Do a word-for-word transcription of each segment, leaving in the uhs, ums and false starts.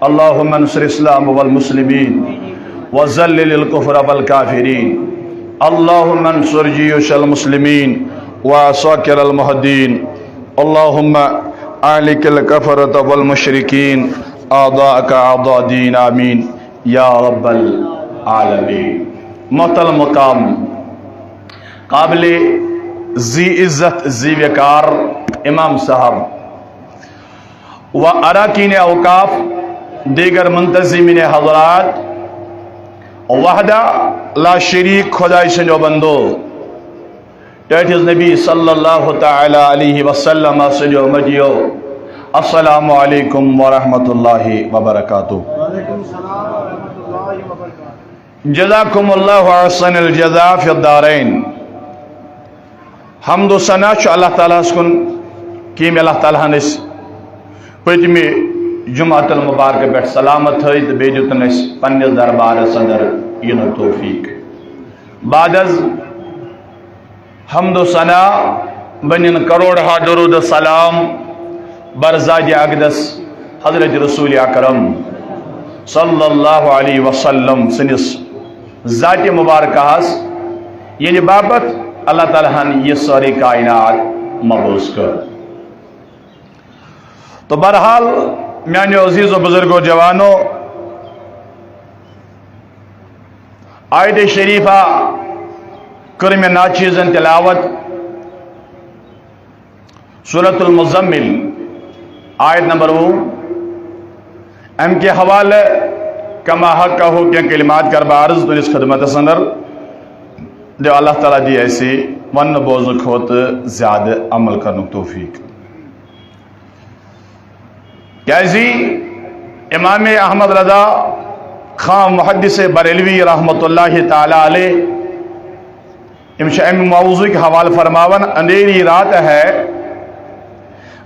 اللهم انصر الإسلام والمسلمين وذلل الكفر والكافرين. اللهم انصر جيوش المسلمين وعساكر المهدين. اللهم أهلك الكفرة والمشركين أعداءك أعداء الدين. آمين يا رب العالمين. محترم مقام، قابل ذی عزت ذی وقار امام صاحب و اراکین اوقاف، دیگر منتظمین حضرات، وحدہ لا شریک خدای سندیو بندو، ٹاٹھس نبی صلی اللہ تعالی علیہ وسلم سندیو مدیو، السلام علیکم ورحمۃ اللہ وبرکاتہ۔ جزاکم اللہ احسن الجزاء فی الدارین۔ حمد و ثنا چھُ اللہ تعالیٰ ہس کُن، کہِ ییٚمۍ اللہ تعالیٰ ہن أسۍ پٔتمہِ جمعۃ المبارکہ پٮ۪ٹھ سلامت تھٲوۍ تہٕ بیٚیہِ دیُتن اَسہِ پننِس دربارس اندر یِنُک توفیق۔ بعد از حمد و ثنا بنن کروڑ ہا درود و سلام بر ذات اقدس حضرت رسول اکرم صلی اللہ علیہ وسلم سندس ذات مبارکہ ہس، ییٚلہِ باپتھ اللہ تعالیٰ ہن یہِ سٲرٕے کائنات مبعوث کٔر۔ تو بہرحال، میانیو عزیز و بزرگو جوانو، آیت شریفہ کٔر مےٚ ناچیزن تلاوت، سورۃ المزمل، آیت نمبر وُہ۔ امہِ کہِ حوالہٕ کما حقہ کینٛہہ کلمات کر بہٕ عرض تُہنٛدِس خدمتس اندر۔ دِیو اللہ تعالیٰ دی اسہِ وننہٕ بوزنہٕ کھۄتہٕ زیادٕ عمل کرنُک توفیق۔ کیازِ امام احمد رضا خان محدث بریلوی رحمۃ اللہ تعالیٰ علیہ، یِم چھِ امہِ موضوعٕکۍ حوالہٕ فرماوان، اندھیری رات ہے،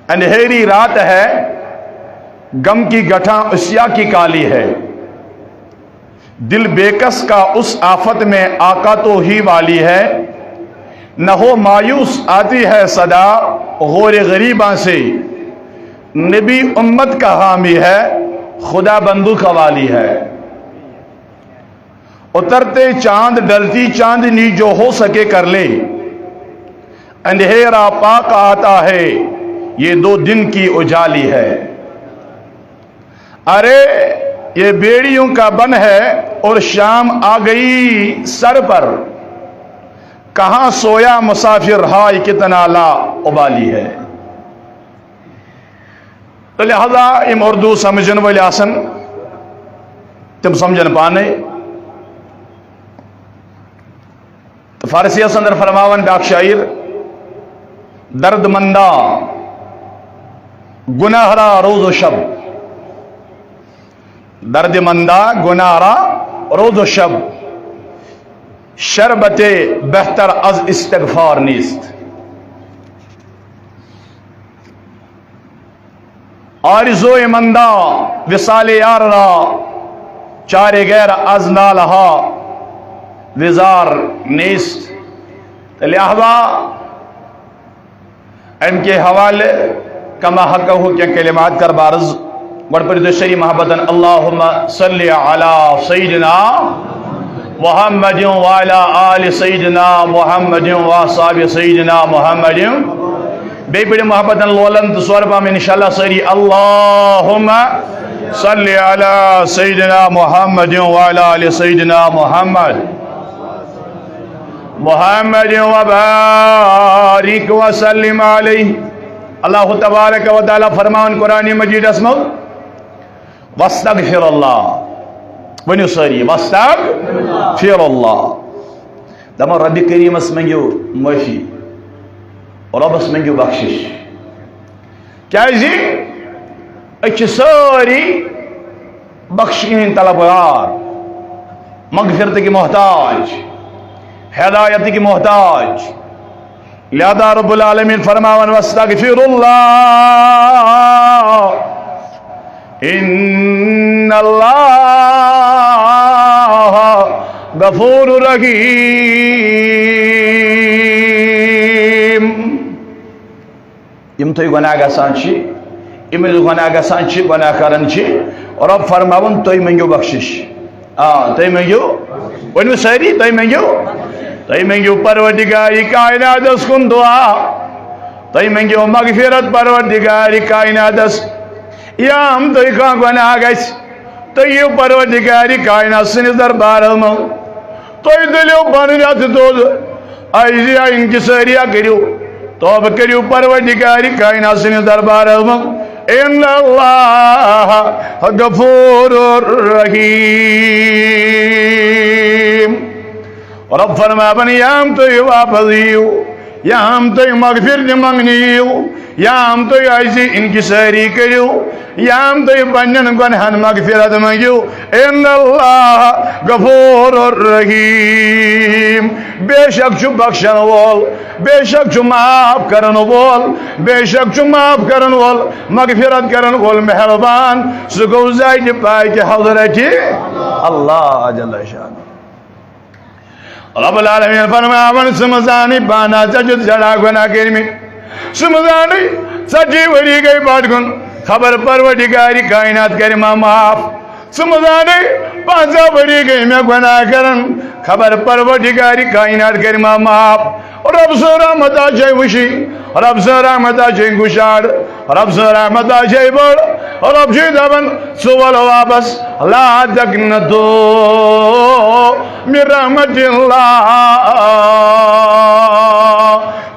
اندھیری رات ہے، غم کی گٹھاں اسیا کی کالی ہے، دل بے کس کا اس آفت میں آقا تو ہی والی ہے، نہ ہو مایوس آتی ہے صدا غور غریباں سے، نبی امت کا حامی ہے، خدا بندو کا والی ہے۔ اترتے چاند ڈھلتی چاندنی جو ہو سکے کر لے، اندھیرا پاک آتا ہے، یہ دو دن کی اجالی ہے۔ ارے، یہ بیڑیوں کا بن ہے اور شام آ گئی سر پر، کہاں سویا مسافر، ہائے کتنا لا ابالی ہے۔ تو لہذا یِم اردو سمجھن وٲلۍ آسن، تِم سمجھن پانے۔ تو فارسی اندر فرماون بیاکھ شاعر، درد مندہ گناہ را روز و شب، درد مندہ گناہ را روز و شب، شربت بہتر از استغفار نیست۔ آرزوی مندہ وصال یار را، چارے غیر از نالہا وزار نیست۔ تو لہذا امہِ کہِ حوالہٕ کما حقہ کینٛہہ کلمات کر بہٕ عرض۔ گۄڈٕ پٔرِو تُہۍ سٲری محبتن، اللہم صلی علی سیدنا محمد وعلی آل سیدنا محمد واصحاب سیدنا محمد۔ بیٚیہِ پٔرِو محبتن لولن تہٕ سورٕ پام انشاءاللہ سٲری، اللہم صلی علی سیدنا محمد وعلی آل سیدنا محمد، محمد وبارک وسلم علیہ۔ اللہ تبارک و تعالیٰ فرماوان قرآن مجیدس منٛز، واستغفر اللہ۔ ؤنِو سٲری، واستغفر اللہ۔ دپان رۄبِ کریٖمس منٛگِو معٲفی، رۄبس منٛگِو بخشش۔ کیازِ أسۍ چھِ سٲری بخشش ہٕنٛدۍ طلبگار، مغفرتٕکۍ محتاج، ہدایتٕکۍ محتاج۔ لہذا رب العالمین فرماوان، واستغفر اللہ ان اللہ غفور رحیم۔ یِم تُہۍ گۄناہ گژھان چھِ، یِم أسۍ گۄناہ گژھان چھِ، گۄناہ کران چھِ، رۄب فرماوان، تُہۍ مٔنٛگِو بخشش۔ آ، تُہۍ مٔنٛگِو، ؤنِو سٲری، تُہۍ مٔنٛگِو، تُہۍ مٔنٛگِو پروردگارِ کائناتس کُن دعا، تُہۍ مٔنٛگِو مغفرت پروردگارِ کائناتس۔ یا ہم تُہۍ کانٛہہ گۄناہ گژھِ، تُہۍ یِیِو پروردگارِ کائنات سٕنٛدِس دربارس منٛز، تُہۍ تُلِو پنٕنۍ اَتھٕ تھوٚد، عاجزی انکسٲری کٔرِو، توبہٕ کٔرِو پروردگارِ کائنات سٕنٛدِس دربارس منٛز۔ ان اللہ غفور رحیم۔ رۄب فرماوان، یا ہم تُہۍ واپس یِیِو، یا ہم تُہۍ مغفرت منٛگنہِ یِیِو، یا ہم تُہۍ عاجزی انکسٲری کٔرِو، یا ہم تُہۍ پننٮ۪ن گۄنہن مغفرت مٔنٛگِو۔ ان اللہ غفور رحیم۔ بے شک چھُ بخشن وول، بے شک چھُ معاف کرن وول، بے شک چھُ معاف کرن وول، مغفرت کرن وول، مہربان۔ سُہ گوٚو ذاتِ پاکہِ حضرتِ اللہ جل شانہ۔ رب العالمین فرماوان، ژٕ مہٕ زانٕے پانہ ژےٚ چھُتھ سٮ۪ٹھاہ گۄناہ کٔرمٕتۍ۔ ژٕ مہٕ زانٕے، ژتجی ؤری گٔے پتھ کُن، خبر پروردگارِ کائنات کرِ ما معاف۔ ژٕ مہٕ زانٕے، پنٛژاہ ؤری گٔے مےٚ گۄناہ کران، خبر پروردگارِ کائنات کرِ ما معاف۔ رب سٕنٛز رحمت آ چھے وٕچھِنۍ، رب سٕنٛز رحمت آ چھے گُشار، رب سٕنٛز رحمت آ چھے بٔڑ۔ رب چھُے دپان، ژٕ وَل واپس، لا تقنطوا من رحمت اللہ،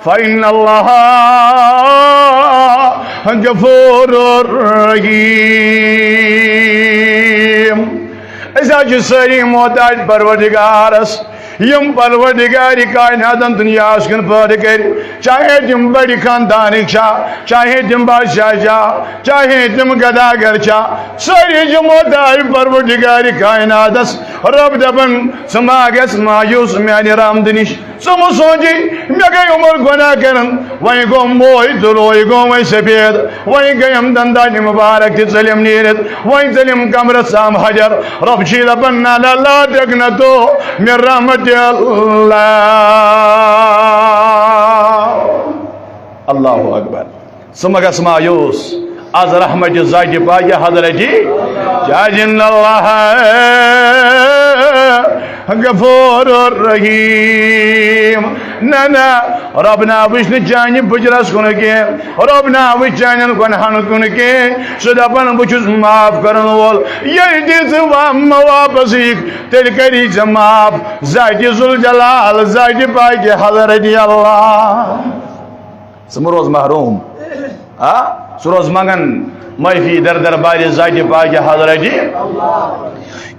فإن اللہ غفور رحیم۔ أسۍ حظ چھِ سٲری محتاج پروردگارس، یِم پروردگارِ کائناتن دنیاہس کُن پٲدٕ کٔرۍ، چاہے تِم بڑِ خاندانٕکۍ چھا، چاہے تِم بادشاہ چھا، چاہے تِم گداگر چھا، سٲری چھِ محتاج پروردگارِ کائناتس۔ رب دپان، ژٕ ما گژھ مایوس میانہِ رحمتہٕ نِش، ژٕ مہٕ سونچے، مےٚ گٔے عمر گۄناہ کران، وۄنۍ گوٚو موے تہٕ روے گوٚو وۄنۍ سفید، وۄنۍ گٔیم دندانہِ مبارک تہِ ژٔلِم نیٖرِتھ، وۄنۍ ژٔلِم کمرس تام حجر۔ رب چھُے دپان، نہ، نہ، لا تقنطوا من رحمت اللہ۔ اللہ اکبر۔ ژٕ مہ گژھ مایوس از رحمتِ ذاتِ پاکہِ حضرتِ، کیازِ ان اللہ غفور رحیم۔ نہ، نہ، رب نہ وٕچھ نہٕ چانہِ بُجرس کُن کینٛہہ، رب نہ وٕچھ چانٮ۪ن گۄنہن کُن کینٛہہ۔ سُہ دپان، بہٕ چھُس معاف کرن وول۔ ییٚلہِ تہِ ژٕ وا-، مےٚ واپس یِکھ، تیٚلہِ کری ژےٚ معاف ذاتِ ذوالجلال، ذاتِ پاکہِ حضرتِ اللہ۔ ژٕ مہ روز محروم۔ آ، ژٕ روز منگان معافی در دربارِ ذاتِ پاکہِ حضرتِ۔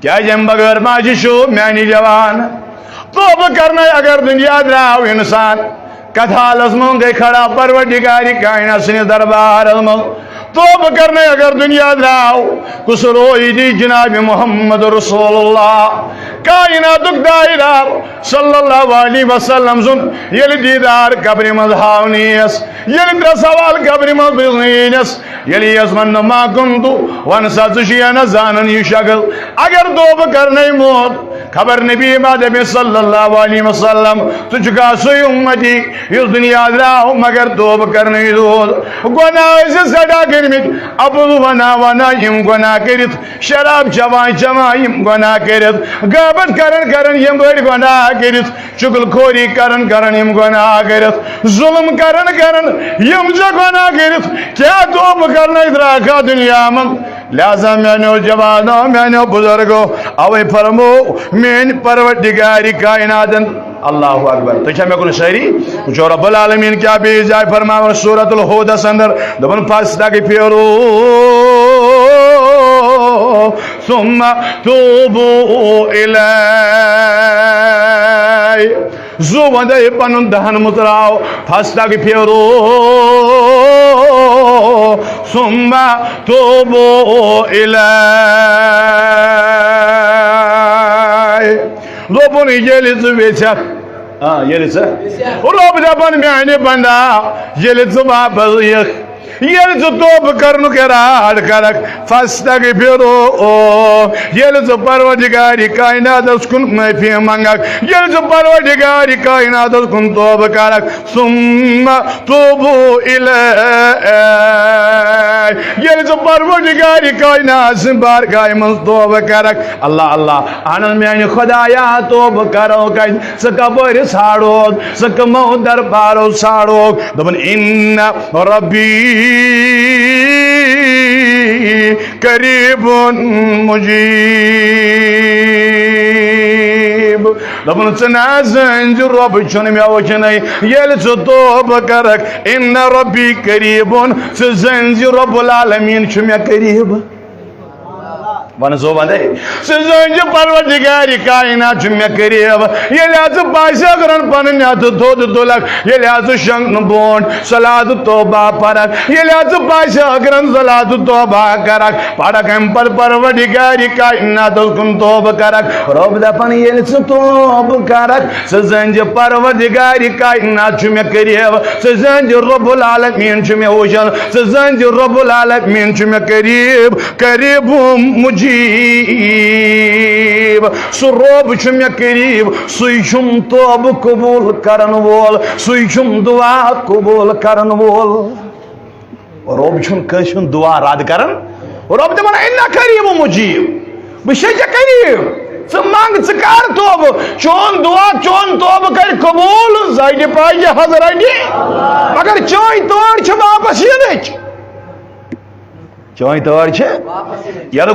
کیازِ امہِ بغٲر ما چھِ شوٗب میانہِ جوان؟ توبہٕ کرنے اگر دُنیا درٛاو انسان، کتھ حالس منٛز گٔے کھڑا پروردگارِ کائنات سٕنٛدِس دربارس منٛز؟ توبہٕ کرنے اگر دُنیا درٛاو، کُس رویہِ دی جناب محمد رسول اللہ؟ کائناتُک دائرہ صلی اللہ علیہ وسلم سُنٛد ییٚلہِ دیٖدار قبرِ منٛز ہاونہٕ یِیَس، ییٚلہِ ترٛےٚ سوال قبرِ منٛز پرٛژھنہٕ یِنَس، ییٚلہِ یِیَس وننہٕ، ما کنت، وَن سا، ژٕ چھُ یا نہ زانان یہِ شکل؟ اگر توبہٕ کرنے موت، خبر نبی ما دپہِ صلی اللہ علیہ وسلم، ژٕ چھُکھا سُے اُمتی یُس دُنیا درٛاو مگر توبہٕ کرنے روٗد؟ گۄناہ ٲسۍ سٮ۪ٹھاہ کٔرمٕتۍ، اَپُز وَنان وَنان یِم گۄناہ کٔرِتھ، شراب چٮ۪وان چٮ۪وان یِم گۄناہ کٔرِتھ، غٲبت کران کران یِم بٔڑۍ گۄناہ کٔرِتھ، چُغل خوری کران کران یِم گۄناہ کٔرِتھ، ظلم کران کران یِم زٕ گۄناہ کٔرِتھ، کیٛاہ توبہٕ کرنَے درٛاکھا دُنیا منٛز؟ لہذا میٛانیو جوانو، میٛانیو بُزرگو، اوے فرمو میٛٲنۍ پروردگارِ کائناتن۔ اللہ اکبر۔ تُہۍ چھا مےٚ کُن سٲری؟ وٕچھو رب العالمین کیٛاہ بیٚیہِ جایہِ فرماوان سورۃ الہودس اندر، دپان، فاستغفروا ثم توبوا الی۔ زو وندے پنُن دہن متراو، فاستغفروا ثم توبوا الی۔ دوٚپُن، ییٚلہِ ژٕ ویژھکھ، آ، ییٚلہِ ژٕ، رۄب دپان، میانہِ بندا، ییٚلہِ ژٕ واپس یِکھ، ییٚلہِ ژٕ توبہٕ کرنُک اِرادٕ کرکھ، فاستغفروا، ییٚلہِ ژٕ پروردگارِ کائناتس کُن معٲفی منگکھ، ییٚلہِ ژٕ پروردگارِ کائناتس کُن توبہٕ کرکھ، ثم توبوا الیہ، ییٚلہِ ژٕ پروردگارِ کائنات سٕنٛدِ بارگاہہِ منٛز توبہٕ کرکھ، اللہ اللہ، اہن میانہِ خدایا، توبہٕ کرو کتہِ؟ ژٕ کپٲرۍ ژھانڈوکھ؟ ژٕ کمو دربارو ژھانڈوکھ؟ دوٚپُن، ان ربی قریب مجیب۔ دوٚپُن، ژٕ نہ زٲنۍ زِ رۄب چھُنہٕ مےٚ وٕچھنَے۔ ییٚلہِ ژٕ توبہٕ کرکھ، ان ربی قریبن، ژٕ زٲنۍ زِ رب العالمین چھُ مےٚ قریب۔ وَن زو وَن ہے۔ ژٕ زٲنۍ زِ پروردگارِ کائنات چھُ مےٚ قریب۔ ییٚلہِ حظ ژٕ پاسہِ اگرن پنٕنۍ اَتھٕ تھوٚد تُلکھ، ییٚلہِ حظ ژٕ شۄنٛگنہٕ برونٛٹھ صلاتُ توبہ پرکھ، ییٚلہِ حظ ژٕ پاسہِ اگرن صلاتُ توبہ کرکھ، پرکھ اَمہِ پتہٕ پروردگارِ کائناتس کُن توبہٕ کرکھ۔ رۄب دپان، ییٚلہِ ژٕ توبہٕ کرکھ، ژٕ زٲنۍ زِ پروردگارِ کائنات چھُ مےٚ قریب، ژٕ زٲنۍ زِ رب العالمین چھُ مےٚ وٕچھان، ژٕ زٲنۍ زِ رب العالمین چھُ مےٚ قریب۔ قریب مجیب، سُہ رب چھُ مےٚ قریب، سُے چھُم توبہٕ قبول کرن وول، سُے چھُم دعا قبول کرن وول۔ رب چھُنہٕ کٲنٛسہِ ہُنٛد دعا رد کران۔ رب دپان، انا قریب مجیب، بہٕ چھُسے ژےٚ قریب، ژٕ منٛگ، ژٕ کر توبہٕ، چون دعا، چون توبہٕ کرِ قبول، زنہِ پاجہِ حضرتہِ، مگر چٲنۍ تٲر چھِ واپس یِنٕچ۔ چٲنۍ تٲر چھِ، ییٚلہِ